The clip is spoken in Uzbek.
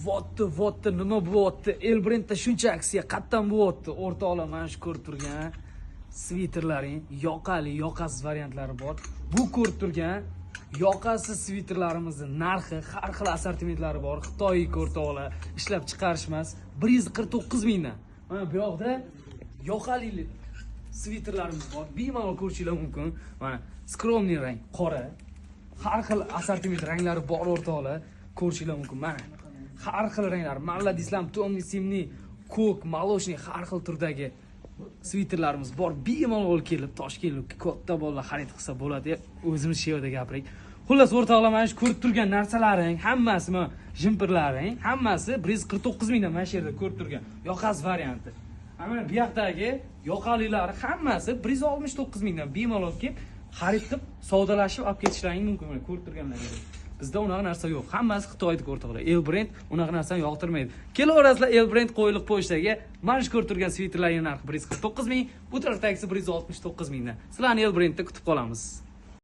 Votdi, nima bo'lyapti? Elbrendda shuncha aksiya qayerdan bo'lyapti? O'rtoqlar, mana shu ko'rib turgan sviterlaring yoqali, yoqasiz variantlari bor. Bu ko'rib turgan yoqasiz sviterlarimizni narxi, har xil assortimentlari bor. Xitoy o'rtoqlar, ishlab chiqarish emas, 149 mingdan. Mana bu yoqda yoqali sviterlarimiz bor. Bemalol ko'rishinglar mumkin. Mana скромный rang, qora. Har xil assortiment ranglari bor o'rtoqlar, ko'rishinglar mumkin. Mana har xil ranglar, malladislam, тёмный, синий, ko'k, молочный, har xil turdagi sviterlarimiz bor. Bemalol kelib Toshkentlik katta bolalar xarid qilsa bo'ladi. O'zimiz shevada gapiraylik. Xullas o'rtoqlar, mana shu ko'rib turgan narsalaring hammasi, mana jemperlaring hammasi 149 mingdan, mana shu yerda ko'rib turgan yoqasi varianti. Mana bu yoqdagi yoqalilari hammasi 169 mingdan, bemalol kelib xarid qilib, savdolashib olib ketishlaring mumkin. Mana ko'rib turganlaringiz. Bizda unaqa narsa yo'q. Hammasi Xitoyniki o'rtoqlar. Elbrend unaqa narsani yoqtirmaydi. Kelaverasizlar Elbrend Qo'yliq pochtaga. Mana shu ko'rib turgan sviterlarning narxi 149 ming, bu tarafdagisi 169 mingdan. Sizlarni Elbrendda kutib qolamiz.